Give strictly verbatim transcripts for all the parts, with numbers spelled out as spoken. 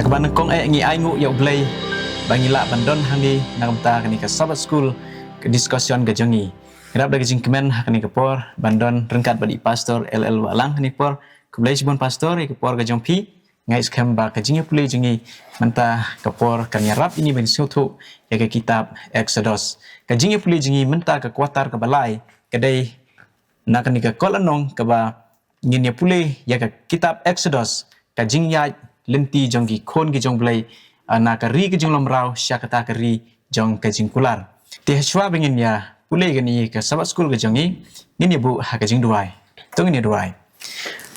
Ba nyngkong eh ngi ainguh ïa U Blei ba ngi lah ban don hangne na ka bynta kane ka Sabbath School, ka discussion ka jong ngi. Ngi ïarap da ka jingkmen ha kane ka por ban don ryngkat bad i Pastor L L Wahlang ha kane ka por. Khublei shibun Pastor ïa ka por ka jong phi. Nga ngeit skhem ba ka jingïapule jong ngi mynta ka por kan ïarap ïa ngi ban sngewthuh ïa ka kitab Exodus. Ka jingïapule jong ngi mynta ka quarter kaba lai ka dei na kane ka kot lynnong kaba ngin ïapule ïa ka kitab Exodus, ka jingïaid lynti jong ki khun ki jong U Blei, ah, na ka ri ka jinglong mraw sha kata ka ri jong ka jingkular. Te hashwa ba ngin ïapule kane ka Sabbath School ka jong ngi, ngin ïabuh ha ka jingduwai. To ngin ïaduwai.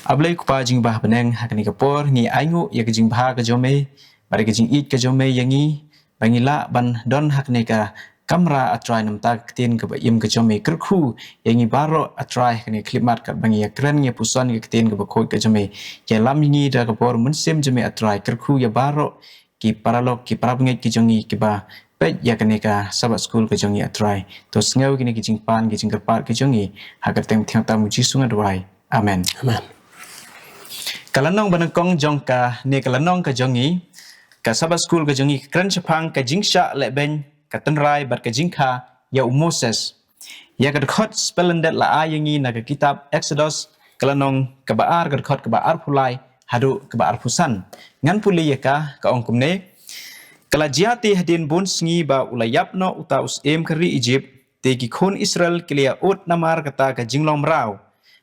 A Blei Kpa jong ngi ba ha bneng, ha kane ka por ngi ainguh ïa ka jingbha ka jong me bad ka jingïeit ka jong me ïa ngi, ba ngi lah ban don ha kane ka kamra, A Trai, na ka bynta ka ktien kaba im ka jong me. Kyrkhu ïa ngi baroh, A Trai, ha kane ka khyllipmat katba ngi ïakren, ngi ïapuson ïa ka ktien kaba khuid ka jong me. Ïalam ïa ngi da ka bor Mynsiem jong me, A Trai. Kyrkhu ïa baroh ki paralok, ki parabangeit ki jong ngi kiba peit ïa kane ka Sabbath School ka jong ngi, A Trai. To sngew ïa kine ki jingpan, ki jingkyrpad ki jong ngi, ha ka kyrteng bathiang tam U Jisu nga duwai. Amen. Amen. Ka lynnong ba nyngkong jong kane ka lynnong ka jong ngi, ka Sabbath School ka jong ngi, ka kren shaphang ka jingshah lehbeiñ, ka tynrai bad ka jingkha ïa u Moses. Ïa ka dkhot spellended la ai ïa ngi na ka kitab Exodus, ka lynnong kaba ar, ka dkhot kaba arphew lai haduh kaba arphew san. Ngan pule ïa ka, ka ong kumne: Ka la jia te hadien bun sngi ba u la ïap noh uta u syiem ka ri Ijipt, te ki khun Israel ki la ïa ud namar kata ka jinglong mraw,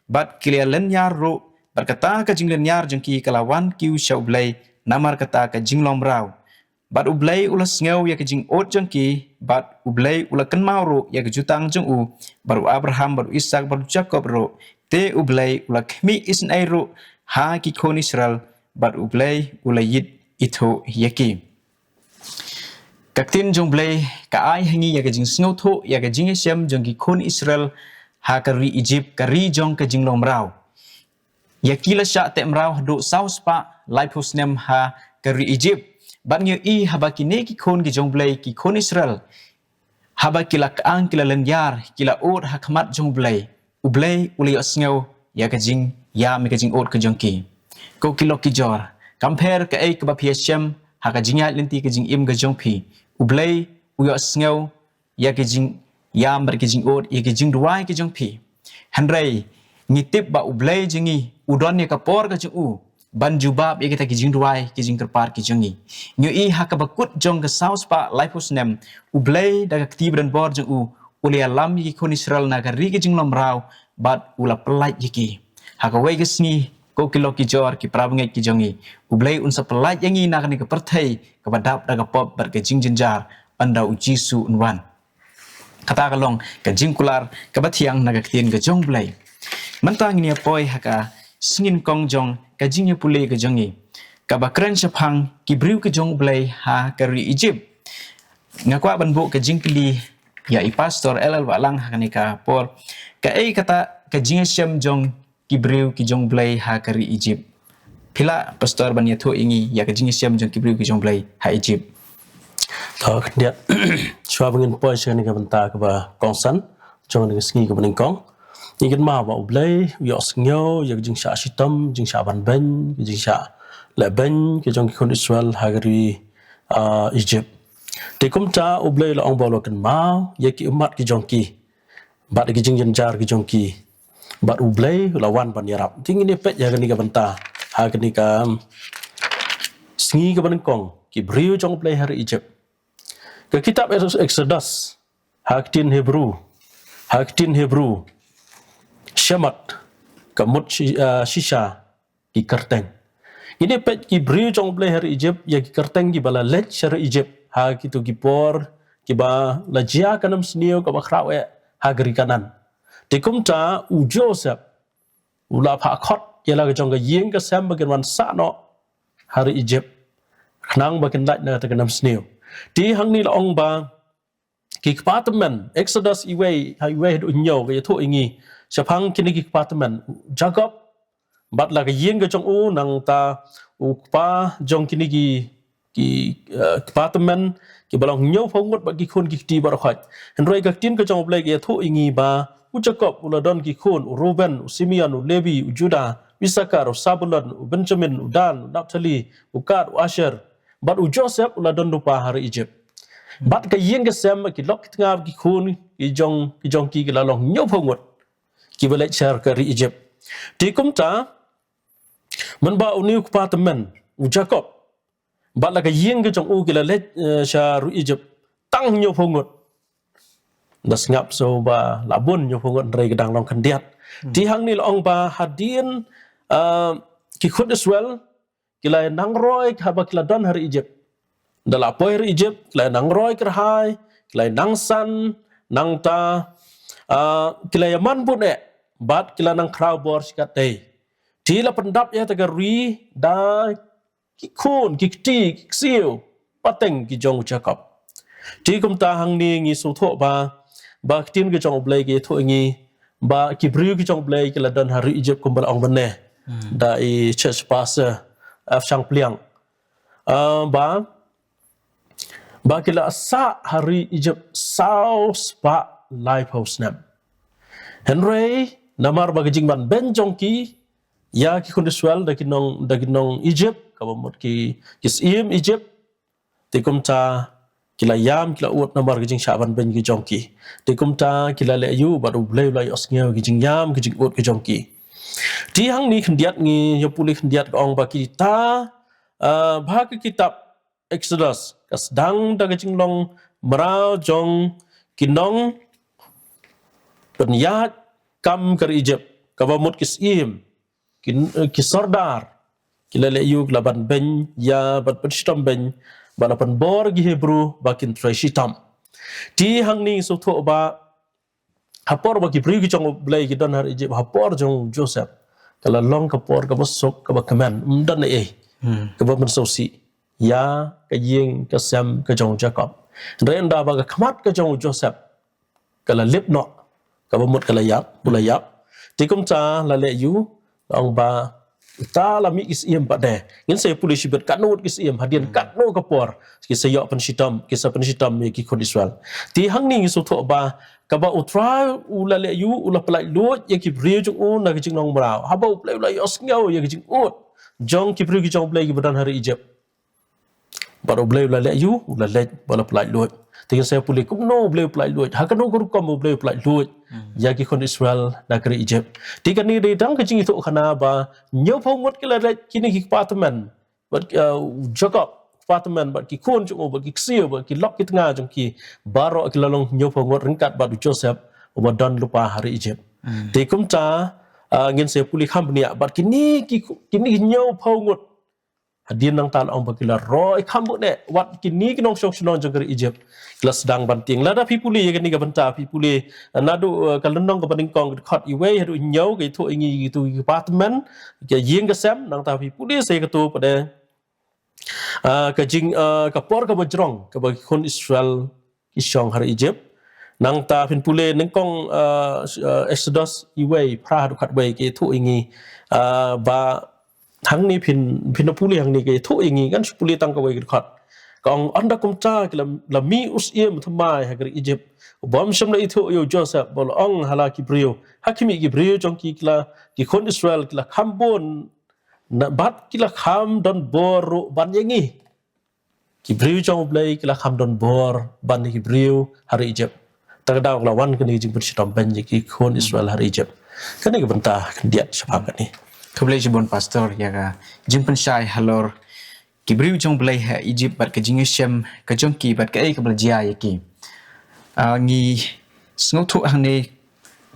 bad ki la ïa lynñiar ruh, bad kata ka jinglynñiar jong ki ka la wan kiew sha U Blei namar kata ka jinglong mraw. Bad U Blei u la sngew ïa ka jingud jong ki, bad U Blei u la kynmaw ruh ïa ka jutang jong u, bad u Abraham, bad u Isaak, bad u Jakob ruh. Te U Blei u la khmih isynei ruh ha ki khun Israel, bad U Blei u la ïit ithuh ïa ki. Ka ktien jong U Blei ka ai ha ngi ïa ka jingsngewthuh ïa ka jingïashem jong ki khun Israel ha ka ri Ijipt, ka ri jong ka jinglong mraw. Ïa ki la shah teh mraw haduh saw spah laiphew snem ha ka ri Ijipt. Bad ngi ïohi haba kine ki khun ki jong U Blei, ki khun Israel, haba ki la kyang, ki la lynñiar, ki la ud ha khmat jong U Blei, U Blei u la ïohsngew ïa ka jingïam, ïa ka jingud ka jong ki. Ko ki lok ki jor, kam pher kaei kaba phi ïashem ha ka jingïaid lynti ka jingim ka jong phi, U Blei u ïohsngew ïa ka jingïam bad ka jingud, ïa ka jingduwai ka jong phi. Hynrei ngi tip ba U Blei jong ngi u don ïa ka por ka jong u ban jubab ïa kita ki jingduwai, ki jingkyrpad ki jong ngi. Ngi ïohi ha kaba kut jong ka saw spah laiphew snem, U Blei da ka kti badonbor jong u, u la ïalam ïa ki khun Israel na ka ri ka jinglong mraw, bad u la pyllait ïa ki. Ha kawei ka sngi, ko ki lok ki jor, ki parabangeit ki jong ngi, U Blei un sa pyllait ïa ngi na kane ka pyrthei kaba dap da ka pop bad ka jingjynjar, ynda U Jisu un wan. Kata ka long ka jingkular kaba thiang na ka ktien ka jong U Blei. Mynta ngin ïa poi ha ka sngi nyngkong jong ka jingïapule ka jong ngi, kaba kren shaphang ki briew ki jong U Blei ha ka ri Ijipt. Nga kwah ban buh ka jingkylli ïa i Pastor L L Wahlang ha kane ka por. Kaei kata ka jingïashem jong ki briew ki jong U Blei ha ka ri Ijipt? Phi lah, Pastor, ban ïathuh ïa ngi ïa ka jingïashem jong ki briew ki jong U Blei ha Ijipt? To khyndiat, shuwa ba ngin poi sha kane ka bynta kaba kongsan jong kane ka sngi kaba nyngkong, ngi kynmaw ba U Blei u ïohsngew ïa ka jingshah shitom, jingshah banbeiñ, ka jingshah lehbeiñ ka jong ki khun Israel ha ka ri, ah, Ijipt. Te kumta U Blei u la ong ba u la kynmaw ïa ki ummat ki jong ki bad ki jingjynjar ki jong ki. Bad U Blei u la wan ban ïarap. Te ngin ïa peit ïa kane ka bynta ha kane ka, um, sngi kaba nyngkong, ki briew jong U Blei ha ri Ijipt. Ka kitab Exodus, ha ka ktien Hebru, ha ka ktien Hebru, Shemot, ka mut shi-, ah, shisha, ki kyrteng. Ngin ïa peit ki briew jong U Blei ha ri Ijipt, ïa ki kyrteng kiba la leit sha ri Ijipt ha kito ki por kiba la jia ka nemsniew kaba khraw eh ha ka ri Kanaan. Te kumta u Joseph u la phah khot ïa la ka jong ka ïing ka sem ba kin wan sah noh ha ri Ijipt, khnang ba kin lait na kata ka nemsniew. Te hangne la ong ba ki kpa tymmen, Exodus wei, ha wei haduh hynñiew, ka ïathuh ïa ngi shaphang kine ki kpa tymmen. Jakob bad la ka ïing ka jong u, nangta u kpa jong kine ki, ki, eh, kpa tymmen kiba long hynñiewphew ngut bad ki khun ki kti baroh khoit. Hynrei ka ktien ka jong U Blei ka ïathuh ïa ngi ba u Jakob u la don ki khun, u Reuben, u Simeon, u Levi, u Judah, u Isakar, u Sabulon, u Benjamin, u Dan, u Naphtali, u Gad, u Asher. bad u Joseph u la don lypa ha ri Egypt. Bad ka ïing ka sem, ki lok ki tnga, ki khun ki jong, ki jong ki, ki la long hynñiewphew ngut kiba leit sha ka ri Egypt. Te kumta, mynba une u kpa tymmen, u Jakob, bad la ka ïing ka jong u, ki la leit, eh, sha ri Egypt tang hynñiewphew ngut. Da sngap shuh ba la bun hynñiewphew ngut, hynrei ka dang long khyndiat. Te hangne la ong ba hadien, eh, ki khun Israel ki la nang roi haba ki la don ha ri Egypt. Da la poi ha ri Egypt, ki la nang roi kyrhai, ki la nang san, nangta, ah, ki la ïaman bun eh, bad ki la nang khraw bor shikatdei. Te la pyndap ïa kata ka ri da ki khun, ki kti, ki ksiew, pateng ki jong u Jakob. Te kumta hangne ngi sngewthuh ba, ba ka ktien ka jong U Blei ka ïathuh ïa ngi ba ki briew ki jong U Blei ki la don ha ri Egypt kumba la ong mynne da i church pastor F Shangpliang. Ah, ba, ba ki la sah ha ri Egypt saw spah laiphew snem. Hynrei namar ba ka jingbanbeiñ jong ki ïa ki khun Israel da ki nong, da ki nong Egypt, kaba mut ki, ki syiem Egypt, te kumta ki la ïam, ki la ud namar ka jingshah banbeiñ ki jong ki. Te kumta ki la leh aïu, bad U Blei u la ïohsngew ïa ki jingïam, ki jingud ki jong ki. Te hangne khyndiat ngi ïa pule khyndiat ka ong ba kita, ah, ba ha ka kitab Exodus ka sdang da ka jinglong mraw jong ki nongpynïaid kam ka ri Egypt, kaba mut ki syiem, ki, ki sordar, ki la leh aïu, ki la banbeiñ ïa, ban pynshitom beiñ, ba la pynbor ki Hebru ba kin trei shitom. Te hangne ngi sngewthuh ba ha por ba ki briew ki jong U Blei ki don ha ri Egypt, ha por jong u Joseph, ka la long ka por kaba suk, kaba kmen, ym don ei ei kaba mynsngew sih ïa ka ïing ka sem ka jong u Jakob. Hynrei ynda ba ka khmat ka jong u Joseph ka la lip noh, kaba mut ka la ïap, u la ïap. Te kumta la leh aïu, la ong ba, ta la mih ki syiem pat de. Ngin sa ïa pule shibit katno ngut ki syiem, hadien katno ka por ki sa ïoh pynshitom, ki sa pynshitom ïa ki khun Israel. Te hangne ngi sngewthuh ba kaba U Trai u la leh aïu, u la pyllait luid ïa ki briew jong u na ka jinglong mraw. Haba U Blei u la ïohsngew ïa ka jingud jong ki briew ki jong U Blei kiba don ha ri Egypt, bad U Blei u la leh aïu, u la leit, ba la pyllait luid. Te ngin sa ïa pule kumno U Blei u pyllait luid, ha kano ka rukom U Blei u pyllait luid ïa ki khun Israel na ka ri Egypt. Te kane dei tang ka jingïathuhkhana ba hynñiewphew ngut ki la leit, kine ki kpa tymmen, bad, uh, u Jakob, kpa tymmen, bad ki khun jong u, bad ki ksiew, bad ki lok ki tnga jong ki, baroh ki la long hynñiewphew ngut ryngkat bad u Joseph uba don lypa ha ri Egypt. Te kumta, uh, ngin sa ïa pule kham bniah, bad kine ki, kine hynñiewphew ngut, hadien nangta la ong ba ki la roi kham bun eh, wat kine ki nongshong shnong jong ka ri Egypt ki la sdang ban tieng. Lada phi pule ïa kane ka bynta, phi pule, eh, naduh, eh, ka lynnong kaba nyngkong, ka dkhot iwei haduh hynñiew, ka ïathuh ïa ngi ïa kitu ki kpa tymmen, ka ïing ka sem, nangta phi pule sa ïa katu pat de, ah, ka jing, ah, ka por kaba jrong kaba ki khun Israel ki shong ha ri Egypt. Nangta phin pule nyngkong, ah, s-, ah, Exodus iwei, phra haduh khatwei, ka ïathuh ïa ngi, ah, ba hangne phin, phin pule hangne, ka ïathuh ïa ngi, ngan shu pule tang kawei ka dkhot. Ka ong, ynda kumta ki la, la mih u syiem thymmai ha ka ri Egypt, u bym shym la ithuh ïa u Joseph, bad u la ong ha la ki briew, ha khmih ki briew jong ki, ki la, ki khun Israel ki la kham bun, na, bad ki la kham don bor ruh ban ïa ngi. Ki briew jong U Blei ki la kham don bor ban ïa ki briew ha ri Egypt. Tang ka daw ka la wan kane ka jingpynshitom beiñ ïa ki khun Israel ha ri Egypt. Kane ka bynta khyndiat shaphang kane. Khublei shibun Pastor ïa ka jingpynshai halor ki briew jong U Blei ha Egypt bad ka jingïashem ka jong ki bad kaei kaba la jia ïa ki. Ah, ngi sngewthuh hangne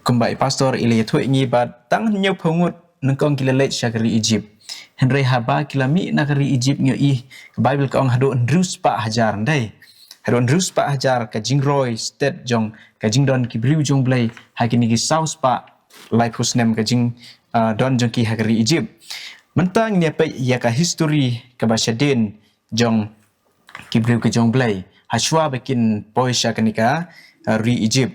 kumba i Pastor i la ïathuh ïa ngi ba tang hynñiewphew ngut nyngkong ki la leit sha ka ri Egypt. Hynrei haba ki la mih na ka ri Egypt ngi ïohi ka Baibl ka ong haduh hynriew spah hajar, ym dei? Haduh hynriew spah hajar ka jingroi stet jong ka jingdon ki briew jong U Blei ha kine ki saw spah laiphew snem ka jing, ah, don jong ki ha ka ri Egypt. Mynta ngin ïa peit ïa ka history kaba shadien jong ki briew ki jong U Blei hashwa ba kin poi sha kane ka, ah, ri Egypt.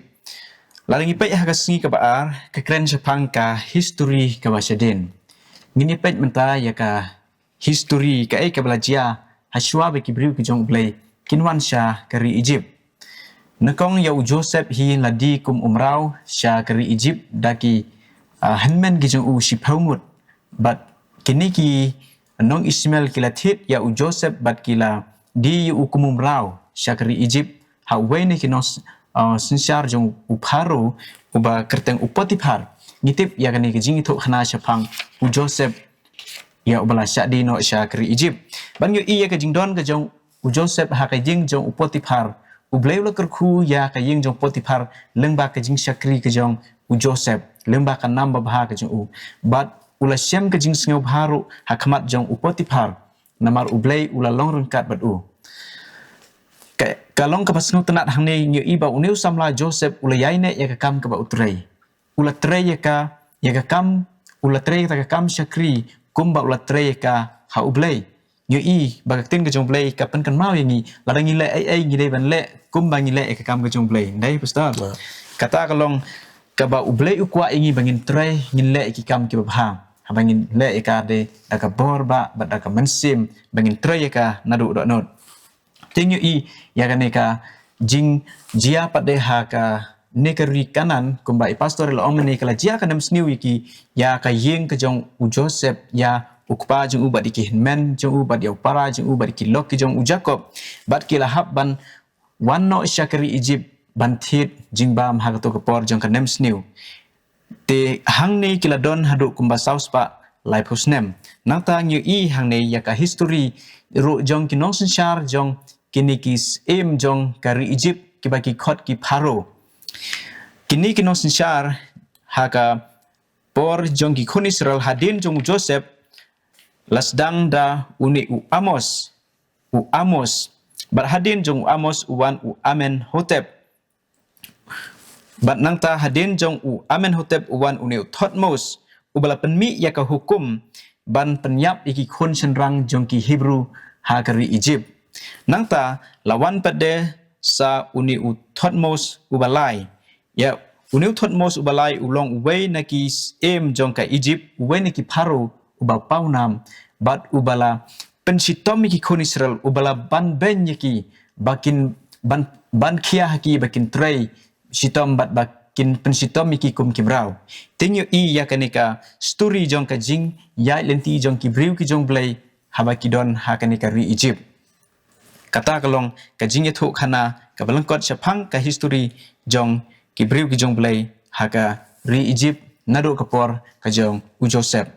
Lada ngi peit ha ka sngi kaba ar, ka kren shaphang ka history kaba shadien. Ngin ïa peit mynta ïa ka history, kaei kaba la jia hashwa ba ki briew ki jong U Blei kin wan sha ka ri Egypt. Nyngkong ïa u Joseph hi la die kum u mraw sha ka ri Egypt da ki, ah, hynmen ki jong u shiphew ngut. Bad kine ki, nong Ishmael ki la thied ïa u Joseph bad ki la die ïa u kum u mraw sha ka ri Egypt ha uwei na ki nong s-, ah, synshar jong u Pharaoh uba kyrteng u Potiphar. Ngi tip ïa kane ka jingïathuhkhana shaphang u Joseph ïa uba la shah die noh sha ka ri Egypt. Ban ïohi ïa ka jingdon ka jong u Joseph ha ka ïing jong u Potiphar. U Blei u la kyrkhu ïa ka ïing jong u Potiphar lyngba ka jingshakri ka jong u Joseph, lyngba ka nam babha ka jong u. Bad u la shem ka jingsngewbha ruh ha khmat jong u Potiphar. Namar u Blei u la long ryngkat bad u. Ka, ka long kaba sngewtynnad hangne ngi ïohi ba une u samla Joseph u la ïaineh ïa ka kam kaba u trei. U la trei ïa ka, ïa ka kam, u la trei ïa ka kam shakri kumba u la trei ïa ka ha u Blei. Ngi ïohi ba ka ktien ka jong u Blei ka pynkynmaw ïa ngi, lada ngi leh ei ei ngi dei ban leh kumba ngi leh ïa ka kam ka jong u Blei. Dei, Pastor? Kata ka long kaba u Blei u kwah ïa ngi ba ngin trei, ngin leh ïa ki kam kiba bha. Haba ngin leh ïa ka dei da ka bor bah bad da ka mynsiem ba ngin trei ïa ka naduh dohnud. Te ngi ïohi ïa kane ka jingjia pat de ha kane ka ri Kanaan, kumba i pastor i la ong mynne, ka la jia ka nemsniew ïa ki, ïa ka ïing ka jong u Joseph, ïa u kpa jong u bad ïa ki hynmen jong u bad ïa u para jong u bad ïa ki lok ki jong u Jakob. Bad ki la hap ban wan noh sha ka ri Egypt ban thied jingbam ha kato ka por jong ka nemsniew. Te hangne ki la don haduh kumba saw spah laiphew snem. Nangta ngi ïohi hangne ïa ka history ruh jong ki nongsynshar jong kine ki syiem jong ka ri Egypt kiba ki khot ki Pharaoh. Kine ki nongsynshar ha ka por jong ki khun Israel hadien jong u Joseph la sdang da une u Amos, u Amos. Bad hadien jong u Amos u wan u Amenhotep. Bad nangta hadien jong u Amenhotep u wan une u Thutmose, uba la pynmih ïa ka hukum ban pynïap ïa ki khun shynrang jong ki Hebru ha ka ri Egypt. Nangta la wan pat de sa une u Thutmose uba lai. Ïa, une u Thutmose uba lai u long uwei na ki syiem jong ka Egypt, uwei na ki Pharaoh uba pawnam, bad uba la pynshitom ïa ki khun Israel, uba la ban beiñ ïa ki ba kin ban, ban khia ha ki ba kin trei shitom bad ba kin pynshitom ïa ki kum ki mraw. Te ngi ïohi ïa kane ka story jong ka jingïaid lynti jong ki briew ki jong u Blei haba ki don ha kane ka ri Egypt. Kata ka long ka jingïathuhkhana kaba lyngkot shaphang ka history jong ki briew ki jong u Blei ha ka ri Egypt naduh ka por ka jong u Joseph.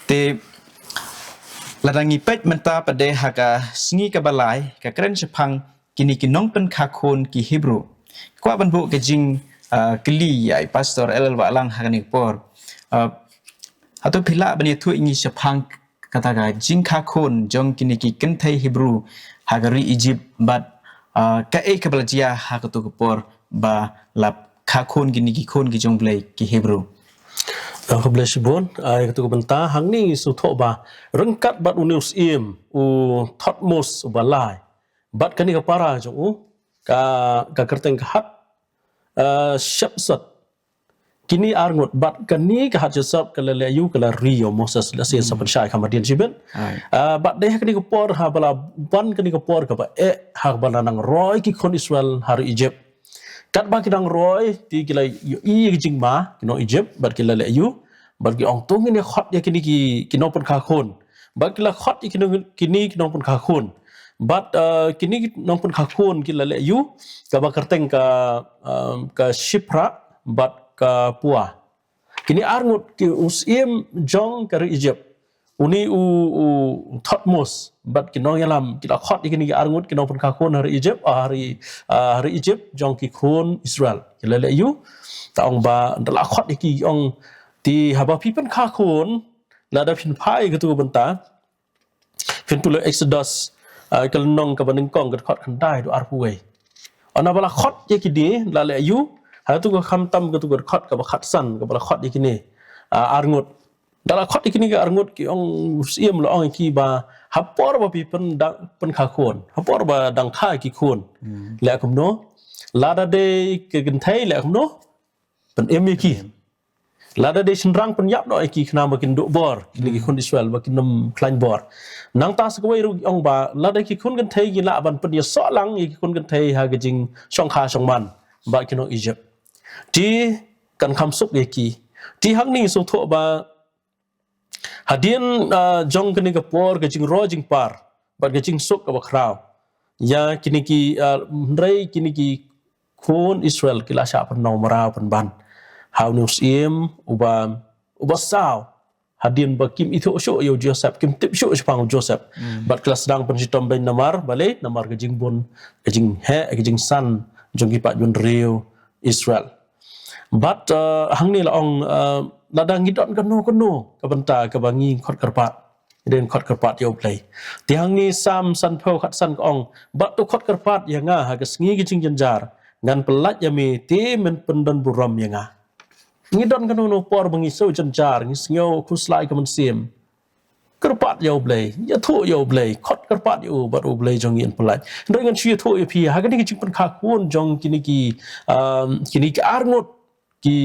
Te lada ngi peit mynta pat de ha ka sngi kaba lai, ka kren shaphang kine ki nongpynkha khun ki Hebru. Kwah ban buh ka jing, ah, kylli ïa i Pastor L L Wahlang ha kane ka por. Ah, hato phi lah ban ïathuh ïa ngi shaphang kata ka jingkha khun jong kine ki kynthei Hebru ha ka ri Egypt bad, ah, kaei kaba la jia ha kato ka por ba la kha khun kine ki khun ki jong u Blei ki Hebru. Ah, khublei shibun, ah, ïa kato ka bynta hangne ngi sngewthuh ba ryngkat bad une u syiem u Thutmose uba lai bad kane ka para jong u ka, ka kyrteng ka Hat, ah, Shepsut. Kine arngut bad kane ka Hatshepsut ka la leh aïu, ka la ri ïa u Moses, lehse sa pynshai kham hadien shibit. Ah, bad dei ha kane ka por haba la wan kane ka por kaba eh haba la nang roi ki khun Israel ha ri Egypt. Katba ki nang roi te ki la ïohi ïa ka jingma ki nong Egypt bad ki la leh aïu, bad ki ong to ngin ïa khot ïa kine ki, ki nongpynkha khun. Bad ki la khot ïa kine, kine ki nongpynkha khun. Bad, eh, kine ki nongpynkha khun ki la leh aïu, kaba kyrteng ka, eh, ka Shiphrah bad ka Puah. Kine arngut ki u syiem jong ka ri Egypt. Une u, u Thutmose bad ki nongïalam ki la khot ïa kine ki arngut ki nongpynkha khun ha ri Egypt, ah, ha ri, ah, ha ri Egypt jong ki khun Israel. Ki la leh aïu, ta ong ba da la khot ïa ki ong te haba phi pynkha khun, lada phin phai kato ka bynta, phin pule Exodus, ah, ka lynnong kaba nyngkong ka dkhot khyndai haduh arphew wei. Ynda ba la khot ïa kine, la leh aïu, ha kato ka khamtam kato ka dkhot kaba khatsan, kaba la khot ïa kine, ah, arngut. Da la khot ïa kine ki arngut ki ong u syiem la ong ïa ki ba ha por ba phi pyn dang pynkha khun, ha por ba dang kha ki khun. Leh kumno, lada dei ki kynthei leh kumno, pynim ïa ki. Lada dei shynrang pynïap noh ïa ki khnang ba kin duh bor, kine ki khun Israel ba kin ym khlaiñ bor. Nangta sa kawei ruh ong ba lada ki khun kynthei ki lah ban pynïasoh lang ïa ki khun kynthei ha ka jingshongkha shongman bad ki nong Egypt, te kan kham suk ïa ki. Te hangne ngi sngewthuh ba Hadien, ah, jong kane ka por ka jingroi jingpar bad ka jingsuk kaba khraw ïa kine ki, ah, hynrei kine ki khun Israel ki la shah pynnaw mraw pynban ha une u syiem uba, uba saw. Hadien ba kim ithuh shuh ïa u Joseph, kim tip shuh shaphang u Joseph. Bad ki la sdang pynshitom beiñ namar balei, namar ka jingbun, ka jingheh, ka jingsan jong ki paidbynriew Israel. Bad, eh, hangne la ong, eh, lada ngi don kano kano ka bynta kaba ngi khot kyrpad, ngi dei khot kyrpad ïa U Blei. Te hangne Salm sanphew khatsan ka ong, bad to khot kyrpad ïa nga ha ka sngi ka jingjynjar, ngan pyllait ïa me te men pyndonburom ïa nga. Ngi don kano kano por ba ngi sngew jynjar, ngi sngew khuslai ka mynsiem, kyrpad ïa U Blei, ïathuh ïa U Blei, khot kyrpad ïa u bad U Blei jong ngi un pyllait. Hynrei ngan shu ïathuh ïa phi ha kane ka jingpynkha khun jong kine ki, um, kine ki arngut, ki,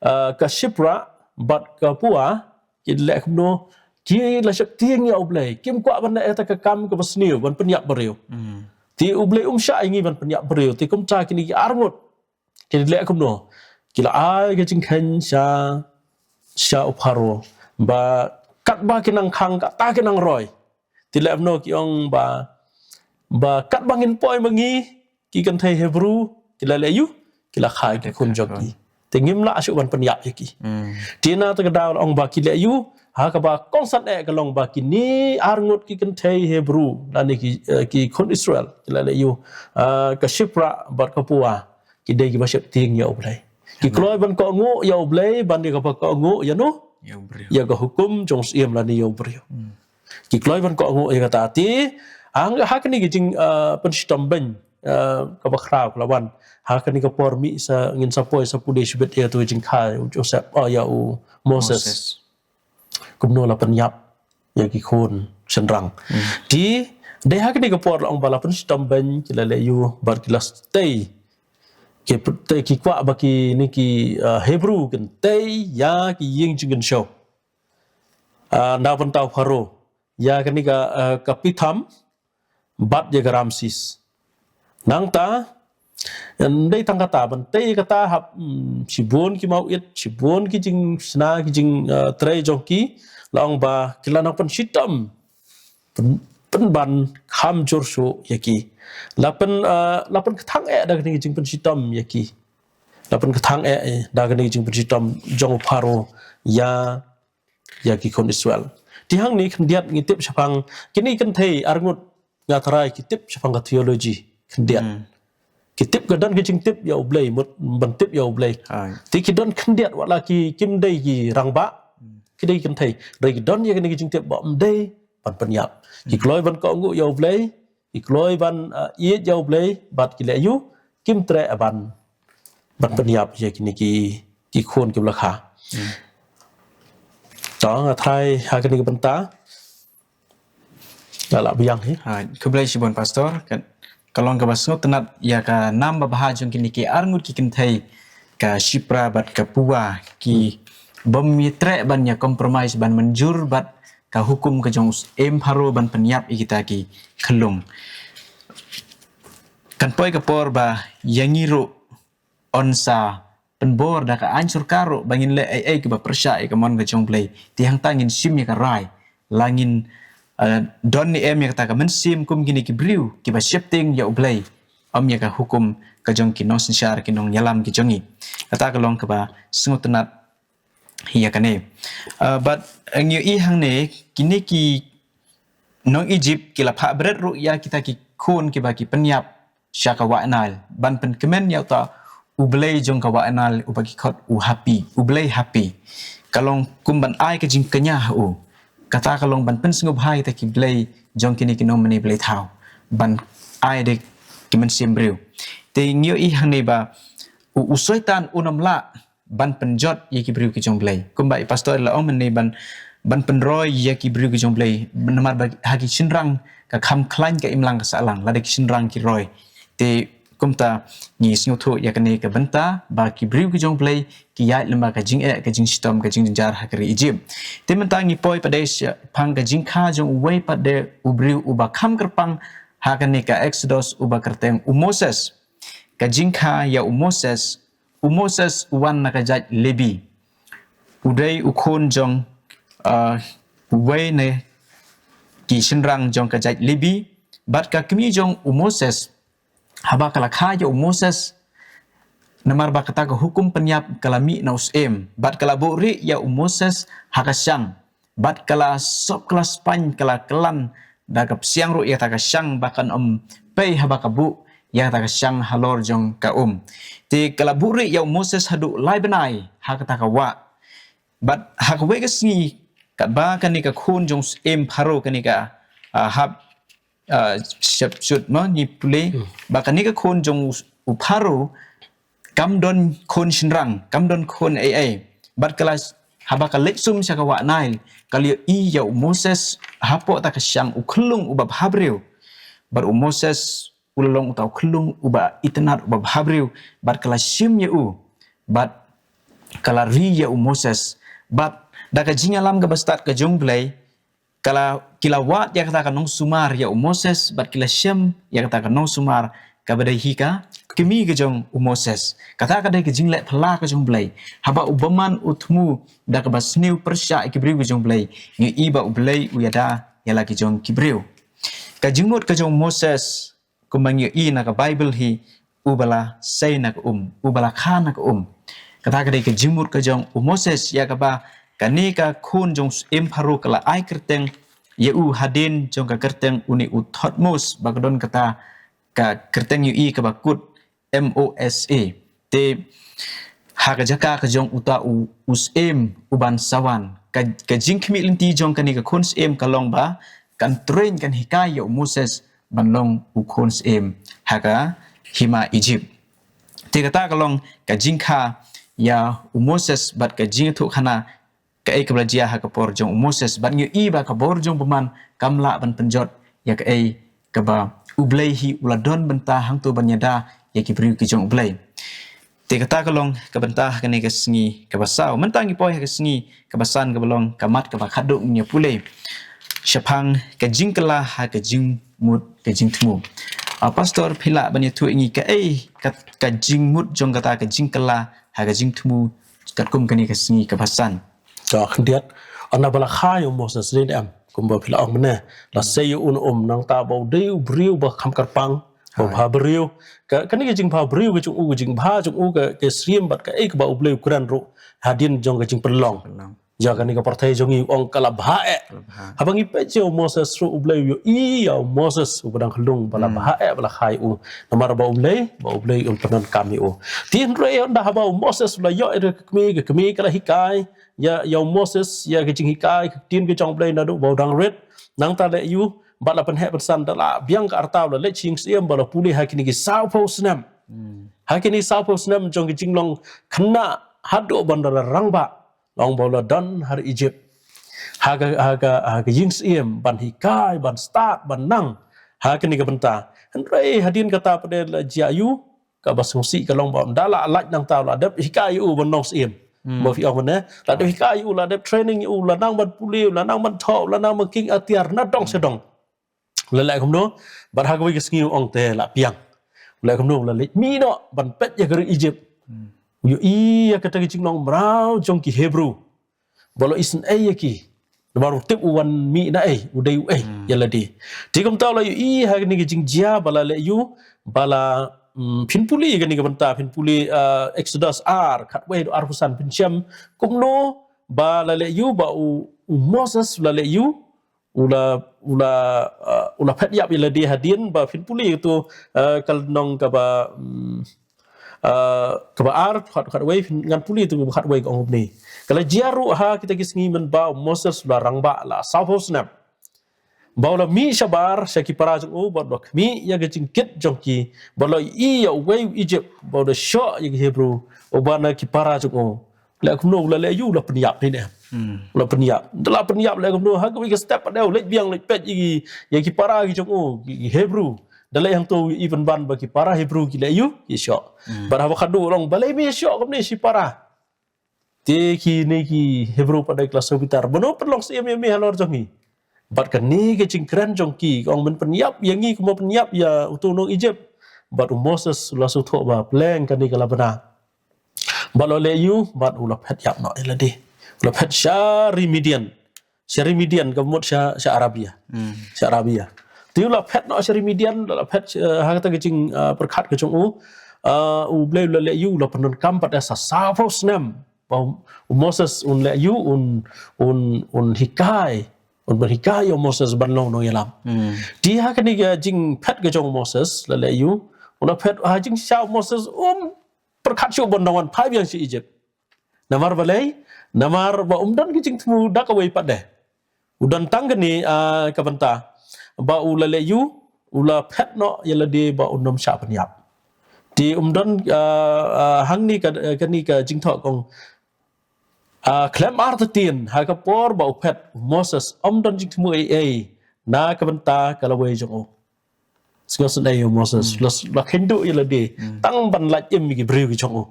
uh, ka Shiphrah bad ka Puah, ki leh kumno, ki la sheptieng ïa U Blei, kim kwah ban leh ïa kata ka kam kaba sniew ban pynïap briew. Te U Blei um shah ïa ngi ban pynïap briew, te kumta kine ki arngut ki leh kumno? Ki la ai ka jingkheiñ sha, sha u Pharaoh ba katba ki nang khang kata ki nang roi. Te leh kumno ki ong ba, ba katba ngin poi ma ngi ki kynthei Hebru, ki la leh ïa u, ki la kha ïa ki khun jong ki. Te ngim lah shuh ban pynïap ïa ki. Te na kata ka daw la ong ba ki leh ïa u ha kaba kongsan eh ka long ba kine arngut ki kynthei Hebru lane ki, eh, ki khun Israel ki la leh ïa u, ah, ka Shiphrah bad ka Puah ki dei kiba sheptieng ïa U Blei. Ki kloi ban kohnguh ïa U Blei ban ïa kaba kohnguh ïa no, ïa ka hukum jong u syiem lane ïa u briew. Ki kloi ban kohnguh ïa kata. Te ha kane ka jing, ah, pynshitom beiñ, ah, kaba khraw ka la wan ha kane ka por mih sa ngin sa poi sa pule shibit ïa tu jingkha u Joseph, oh, ïa u Moses. Kumno la pynïap ïa ki khun shynrang. Te dei ha kane ka por la ong ba la pynshitom beiñ, ki la leh ïa u bad ki la tei, ki tei, ki kwah ba kine ki, ah, Hebru kin tei ïa ki ïing jingkynshew, ah, na bynta u Pharaoh, ïa kane ka, ah, ka Pithom bad ïa ka Ramses. Nangta, ym dei tang kata, ban tei kata hap, mm, shibun ki mawit, shibun ki jingshna, ki jing, eh, trei jong ki, la ong ba ki la nang pynshitom, pyn, pynban kham jur shuh ïa ki. La pyn, eh, la pynkthang eh da kane ka jingpynshitom ïa ki. La pynkthang eh, eh, da kane ka jingpynshitom jong u Pharaoh ïa ïa ki khun Israel. Te hangne khyndiat ngi tip shaphang kine ki kynthei arngut, nga tharai ki tip shaphang ka theology khyndiat. Ki tip, ka don ka jingtip ïa U Blei, mut ban tip ïa U Blei. Te ki don khyndiat, wat la ki kim dei ki rangbah, ki dei ki kynthei, hynrei ki don ïa kane ka jingtip ba ym dei ban pynïap. Ki kloi ban kohnguh ïa U Blei, ki kloi ban, ah, ïeit ïa U Blei, bad ki leh ïa u, kim treh ban, ban pynïap ïa kine ki, ki khun kiba la kha. To nga tharai ha kane ka bynta nga lah biang hi. Ha, khublei shibun Pastor, ka, ka long kaba sngewtynnat ïa ka nam babha jong kine ki arngut ki kynthei ka Shiphrah bad ka Puah, ki bym ïa treh ban ïa compromise, ban mynjur bad ka hukum ka jong u syiem Pharaoh ban pynïap ïa kita ki khyllung. Kan poi ka por ba ïa ngi ruh yn sa pynbor da ka aiñ sorkar ruh ba ngin leh ei ei kiba pyrshah ïa ka mon ka jong U Blei. Te hangta ngin shim ïa ka rai, la ngin, eh, don ne em ïa kata ka mynsiem kum kine ki briew kiba sheptieng ïa U Blei, ym ïa ka hukum ka jong ki nongsynshar, ki nongïalam ki jong ngi. Kata ka long kaba sngewtynnat ïa kane. Ah, bad, eh, ngi ïohi hangne, kine ki nong Egypt ki la phah bret ruh ïa kita ki khun kiba ki pynïap sha ka wah Nail, ban pynkmen ïa uta u blei jong ka wah Nail uba ki khot u Hapi, u blei Hapi. Ka long kum ban ai ka jingkñia ha u. Kata ka long ban pynsngewbha ïa kita ki blei jong kine ki nongmane blei thaw, ban ai da ki mynsiem briew. Te ngi ïohi hangne ba u, u Soitan un ym lah ban pynjot ïa ki briew ki jong U Blei. Kumba i pastor la ong mynne ban, ban pynroi ïa ki briew ki jong U Blei, namar ba ha ki shynrang ka kham khlaiñ ka imlang ka sahlang lada ki shynrang ki roi. Te kumta ngi sngewthuh ïa kane ka bynta ba ki briew ki jong U Blei ki ïaid lyngba ka jingeh, ka jingshitom, ka jingjynjar ha ka ri Egypt. Te mynta ngi poi pat de shaphang ka jingkha jong uwei pat de u briew uba kham kyrpang ha kane ka Exodus, uba kyrteng u Moses. Ka jingkha ïa u Moses. U Moses u wan na ka jait Lebi. U dei u khun jong, ah, uwei na ki shynrang jong ka jait Lebi, bad ka kmie jong u Moses, haba ka la kha ïa u Moses, namar ba kata ka hukum pynïap ka la mih na u syiem, bad ka la buhrieh ïa u Moses ha ka shang, bad ka la sop, ka la spaiñ, ka la kylan da ka psiang ruh ïa kata ka shang ba kan ym pei haba ka buh ïa kata ka shang halor jong ka um. Te ka la buhrieh ïa u Moses haduh lai bnai ha kata ka wah. Bad ha kawei ka sngi, katba kane ka khun jong u syiem Pharaoh, kane ka, ah, hap, ah, shep shut ma ngi pule, ba kane ka khun jong u, u Pharaoh kam don khun shynrang, kam don khun ei ei. Bad ka la, haba ka leit sum sha ka wah Nail, ka la ïohi ïa u Moses hapoh kata ka shang, u khyllung uba bhabriew. Bad u Moses u la long uta u khyllung uba itynnad, uba bhabriew, bad ka la shim ïa u, bad ka la ri ïa u Moses. Bad da ka jingïalam kaba stad ka jong U Blei, ka la, ki la wad ïa kata ka nongsumar ïa u Moses, bad ki la shem ïa kata ka nongsumar kaba dei hi ka kmie ka jong u Moses. Kata ka dei ka jingleh phylla ka jong U Blei. Haba u bymman u thmu da kaba sniew pyrshah ïa ki briew ka jong U Blei, ngi ïohi ba U Blei u ïada ïa la ki jong ki briew. Ka jingmut ka jong u Moses, kumba ngi ïohi na ka Baibl hi, uba la sei na ka um, uba la kha na ka um. Kata ka dei ka jingmut ka jong u Moses, ïa kaba kane ka khun jong u syiem Pharaoh ka la ai kyrteng ïa u hadien jong ka kyrteng une u Thutmose, ba ka don kata ka kyrteng ïohi kaba kut M O S E. Te ha ka jaka ka jong uta u, u syiem uban sa wan, ka, ka jingkhmih lynti jong kane ka khun syiem ka long ba kan train, kan hikai ïa u Moses ban long u khun syiem ha ka hima Egypt. Te kata ka long ka jingkha ïa u Moses bad ka jingïathuhkhana kaei kaba la jia ha ka por jong u Moses. Bad ngi ïohi ba ka bor jong u bymman kam lah ban pynjot ïa kaei kaba U Blei hi u la don bynta hangto ban ïada ïa ki briew ki jong U Blei. Te kata ka long ka bynta ha kane ka sngi kaba saw. Mynta ngi poi ha ka sngi kaba san, kaba long ka mat kaba khatduh, ngi ïa pule shaphang ka jingkylla ha ka jingmut ka jingthmu. Ah, Pastor, phi lah ban ïathuh ïa ngi kaei ka, ka jingmut jong kata ka jingkylla ha ka jingthmu katkum kane ka sngi kaba san? To, khyndiat, ynda ba la kha ïa u Moses, dei ne em, kumba phi la ong mynne, la sei ïa u na um, nangta ba u dei u briew ba kham kyrpang, ba bhabriew. Ka, kane ka jingbhabriew ka jong u, ka jingbha jong u, ka, ka syriem bad kaei kaba U Blei u kren ruh hadien jong ka jingpynlong. Pynlong. Ïa kane ka pyrthei jong ngi, u ong ka la bha eh. Ka la bha. Haba ngi peit ïa u Moses ruh, U Blei u ïohi ïa u Moses uba dang khyllung ba la bha eh ba la kha ïa u. Namar ba U Blei, ba U Blei un pyndonkam ïa u. Te hynrei ynda haba u Moses u la ïoh ïa ka kmie, ka kmie ka la hikai ïa, ïa u Moses ïa ka jinghikai ka ktien ka jong U Blei naduh ba u dang rit. Nangta leh ïa u, bad la pynheh pynsan, da la biang ka rta u la leit sha ïing syiem ba la pule ha kine ki sawphew snem. Ha kine sawphew snem jong ki jinglong khynnah haduh ban da la rangbah. Long ba u la don ha ri Egypt. Ha ka, ha ka, ha ka ïing syiem ban hikai, ban stad, ban nang ha kine ki bynta. Hynrei hadien kata pat de la jia ïa u, kaba sngewsih ka long ba ynda la lait nangta u la dep hikai ïa u ban long syiem. Mo phi ong mynne, la dep hikai ïa u, la dep training ïa u, la nang ban pule, la nang ban thoh, la nang ban king atiar na dong sha dong. U la leh kumno? Bad ha kawei ka sngi u ong te la piang. U leh kumno? U la leit mih noh ban peit ïa ka ri Egypt. U ïohi ïa kata ka jinglong mraw jong ki Hebru. Ba la isynei ïa ki. Namar u tip u wan mih na ei, u dei u ei ïa lade. Te kumta u la ïohi ha kane ka jingjia ba la leh ïa u, ba la, mm, phin pule ïa kane ka bynta, phin pule, ah, Exodus ar, khatwei haduh arphew san, phin shem kumno ba la leh ïa u ba u, u Moses u la leh ïa u, u la, u la, ah, u la phet ïap ïa lade hadien ba phin pule ïa uto, ah, ka lynnong kaba, mm, ah, kaba ar, khat, khatwei, phin, ngan pule ïa uto kaba khatwei ka ong kumne. Ka la jia ruh ha kita ki sngi mynba u Moses u la rangbah la sawphew snem. Ba u la mih shabar sha ki para jong u, bad u la khmih ïa ka jingkit jong ki, bad u la ïohi ïa uwei u Egypt, ba u da shoh ïa ki Hebru, uba na ki para jong u. Leh kumno? U la leh ïa u, u la pynïap, ne em? U la pynïap. Da la pynïap leh kumno? Ha kawei ka step pat de u leit biang leit peit ïa ki, ïa ki para ki jong u, ki, ki Hebru. Da leh hangto u ïohi pynban ba ki para Hebru ki leh ïa u, ki shoh. Bad haba khatduh u ong, balei me shoh kumne shi para? Te kine ki Hebru pat de ki la sngewbitar. Mano pynlong syiem ïa me halor jong ngi? Bad kane ka jingkren jong ki, ka ong men pynïap ïa ngi kumba pynïap ïa uto u nong Egypt. Bad u Moses u la sngewthuh ba pleng kane ka la bna. Bad u la leh ïa u, bad u la phet ïap noh ïa lade. U la phet sha ri Midian. sha ri Midian, ka mut sha, sha Arabia. Sha Arabia. Te u la phet noh sha ri Midian, u la phet, eh, ha kata ka jing, eh, pyrkhat ka jong u. Eh, U Blei u la leh ïa u, u la pyndonkam pat ïa sa sawphew snem. Ba u Moses un leh ïa u, un, un, un hikai. Un pynhikai ïa u Moses ban long nongïalam. Te ha kane ka jingphet ka jong u Moses, la leh ïa u, u la phet ha jingshisha u Moses um pyrkhat shuh ban dang wan phai biang sha Egypt. Namar balei, namar ba um don ki jingthmu da kawei pat de. U don tang kane, ah, ka bynta ba u la leh ïa u, u la phet noh ïa lade ba un ym shah pynïap. Te um don, ah, ah, hangne ka, kane ka jingthoh ka ong, ah, khlem artatien ha ka por ba u phet u Moses um don jingthmu ei ei na ka bynta ka lawei jong u. Sngewsynei ïa u Moses, la, la kheiñ duh ïa lade tang ban lait im ïa ki briew ki jong u.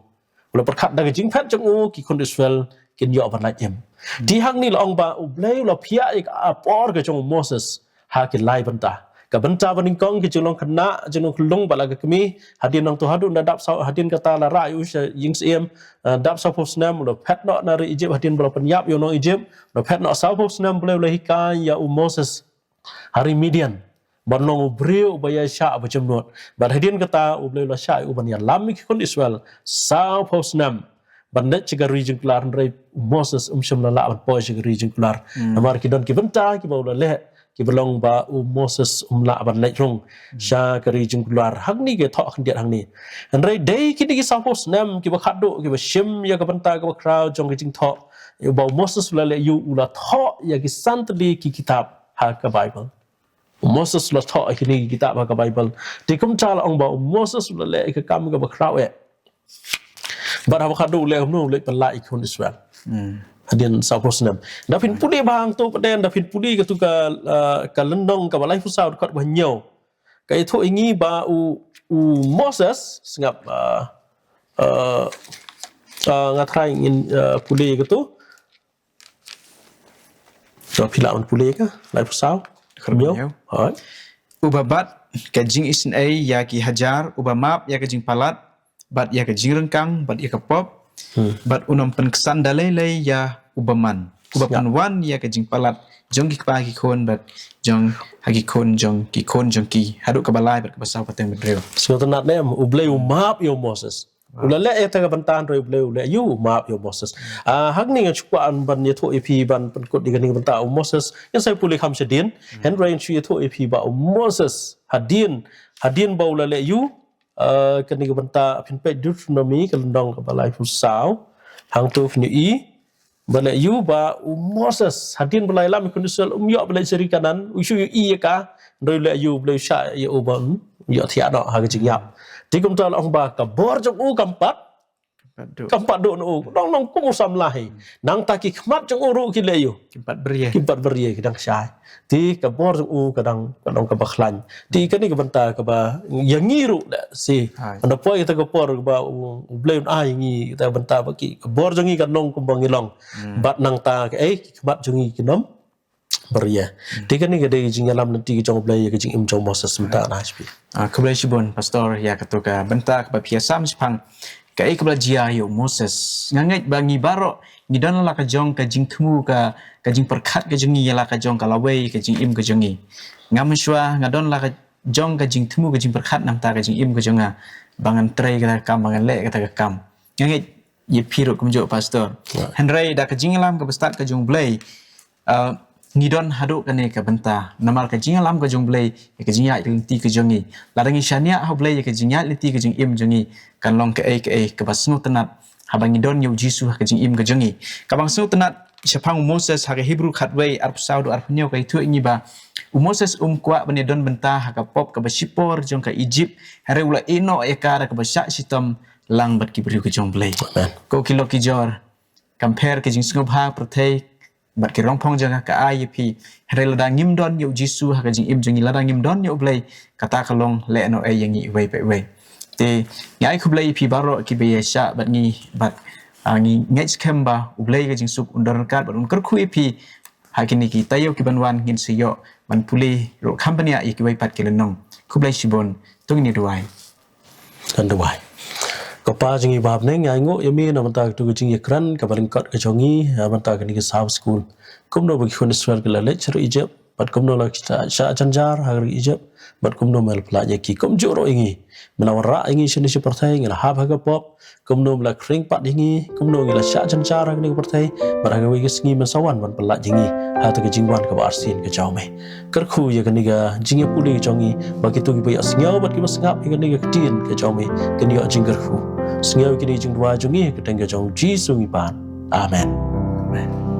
U la pyrkhat da ka jingphet jong u, ki khun Israel kin ïoh ban lait im. Te hangne la ong ba U Blei u la phiah ïa ka por ka jong u Moses ha ki lai bynta. Ka bynta ba nyngkong, ki jinglong khynnah, jinglong khyllung bad la ka kmie, hadien nangto haduh ynda dap saw, hadien kata la rah ïa u sha ïing syiem, eh, dap sawphew snem, u la phet noh na ri Egypt, hadien ba la pynïap ïa u nong Egypt, u la phet noh sawphew snem, U Blei u la hikai ïa u Moses ha ri Midian ban long u briew uba ïaishah ba jemnud. Bad hadien kata U Blei u la shah ïa u ban ïalam ïa ki khun Israel sawphew snem ban leit sha ka ri jingkular, hynrei u Moses um shym la lah ban poi sha ka ri jingkular. Namar ki don ki bynta kiba u la leh, kiba long ba u Moses um lah ban leit rung sha ka ri jingkular. Hangne ka thoh khyndiat hangne. Hynrei dei kine ki sawphew snem kiba khatduh kiba shim ïa ka bynta kaba khraw jong ka jingthoh. Ba u Moses u la leh ïa u, u la thoh ïa ki san tylli ki kitab ha ka Baibl. U Moses u la thoh ïa kine ki kitab ha ka Baibl. Te kumta la ong ba u Moses u la leh ïa ka kam kaba khraw eh. Bad haba khatduh u leh kumno, u leit pynlah ïa ki khun Israel. Hadien sawphew snem. Da phin pule bha hangto pat de, da phin pule katu ka, ah, ka lynnong kaba laiphew saw dkhot ba hynñiew. Ka ïathuh ïa ngi ba u, u Moses, sngap, ah, ah, ah, nga trai ngin, ah, pule katu. To phi lah ban pule ka, laiphew saw. Dkhot ba hynñiew. Hooid. Uba bat ka jingisynei ïa ki hajar, uba map ïa ka jingpalat, bad ïa ka jingryngkang, bad ïa ka pop, bad un ym pynksan da lei lei ïa u bymman. Uba pynwan ïa ka jingpalat jong ki kpa ki khun, bad jong ha ki khun jong ki khun jong ki, haduh kaba lai bad kaba saw pateng bad briew. Sngewtynnat ne em, U Blei u map ïa u Moses. U la leh ïa kata ka bynta, hynrei U Blei u leh ïa u, u map ïa u Moses. Ah, hangne ngan shu kwah ban ïathuh ïa phi ban pynkut ïa kane ka bynta u Moses. Ngan sa pule kham shadien, hynrei ngan shu ïathuh ïa phi ba u Moses hadien, hadien ba u la leh ïa u, ah, kane ka bynta phin peit Deuteronomy ka lynnong kaba laiphew saw. Hangto phin ïohi ba leh ïa u ba u Moses hadien ba la ïalam ïa ki khun Israel um ïoh ban leit sha ri Kanaan, u shu ïohi ïa ka, hynrei u leh ïa u, u Blei u shah ïa u ban ïohthiah noh ha ka jingïap. Te kumta la ong ba ka bor jong u kam pat, kam pat duh na u, dang long kum u samla hi. Nangta ki khmat jong u ruh ki leh ïa u, kim pat bria, kim pat bria, ki dang shai. Te ka bor jong u ka dang, ka dang kaba khlaiñ. Te kane ka bynta kaba ïa ngi ruh da si. Hooid. Haba poi kata ka por kaba u, U Blei un ai ïa ngi kata ka bynta ba ki, ka bor jong ngi kan long kumba ngi long. Bad nangta kaei, ki khmat jong ngi kin ym bria. Te kane ka dei ka jingïalam lynti ka jong U Blei ïa ka jingim jong u Moses mynta na H P. Ah, khublei shibun Pastor ïa kato ka bynta kaba phi ïasam shaphang kaei kaba la jia ïa u Moses. Nga ngeit ba ngi baroh ngi don la ka jong ka jingthmu, ka, ka jingpyrkhat ka jong ngi ïa la ka jong ka lawei ka jingim ka jong ngi. Nga mynshuwa nga don la ka jong ka jingthmu, ka jingpyrkhat namar ka jingim ka jong nga, ba ngan trei kata ka kam, ba ngan leh kata ka kam. Nga ngeit ïa phi ruh kumjuh Pastor. Hynrei da ka jingïalam kaba stad ka jong U Blei, ah, ngi don haduh kane ka bynta. Namar ka jingïalam ka jong U Blei ïa ka jingïaid lynti ka jong ngi. Lada ngi shaniah ha U Blei ïa ka jingïaid lynti ka jingim jong ngi, kan long kaei kaei kaba sngewtynnat haba ngi don ïa u Jisu ha ka jingim ka jong ngi. Kaba sngewtynnat shaphang u Moses ha ka Hebru khatwei, arphew saw haduh arphew hynñiew ka ïathuh ïa ngi ba u Moses um kwah ban ïadon bynta ha ka pop kaba shipor jong ka Egypt, hynrei u la ïehnoh ïa ka da kaba shah shitom lang bad ki briew ka jong U Blei. Ko ki lok ki jor, kam pher ka jingsngewbha pyrthei bad ki rongphong jong ka ka ai ïa phi. Hynrei lada ngim don ïa u Jisu ha ka jingim jong ngi, lada ngim don ïa U Blei, kata ka long lehnohei ïa ngi iwei pa iwei. Te ngi ai khublei ïa phi baroh kiba ïa shah bad ngi, bad, ah, ngi ngeit skhem ba U Blei ka jingsuk un don ryngkat bad un kyrkhu ïa phi ha kine ki taïew ki ban wan. Ngin sa ïoh ban pule ruh kham bniah ïa kiwei pat ki lynnong. Khublei shibun. To ngin ïa duwai. Kan duwai. Ko Pa jong ngi ba ha bneng, ngi ainguh ïa me na bynta katu ka jingïakren kaba lyngkot ka jong ngi, na bynta kane ka Sabbath School. Kumno ba ki khun Israel ki la leit sha ri Egypt, bad kumno la ki shah jynjar ha ri Egypt, bad kumno me la pyllait ïa ki. Kumjuh ruh ïa ngi, me la wanrah ïa ngi shane sha pyrthei, ngi la hap ha ka pop, kumno me la khring pat ïa ngi, kumno ngi la shah jynjar ha kane ka pyrthei, bad ha kawei ka sngi men sa wan ban pyllait ïa ngi ha kata ka jingwan kaba arsien ka jong me. Kyrkhu ïa kane ka jingïapule ka jong ngi, ba kito kiba ïohsngew bad kiba sngap ïa kane ka ktien ka jong me kin ïoh jingkyrkhu. Sngew ïa kine ki jingduwai jong ngi ha ka kyrteng ka jong U Jisu ngi pan. Amen. Amen.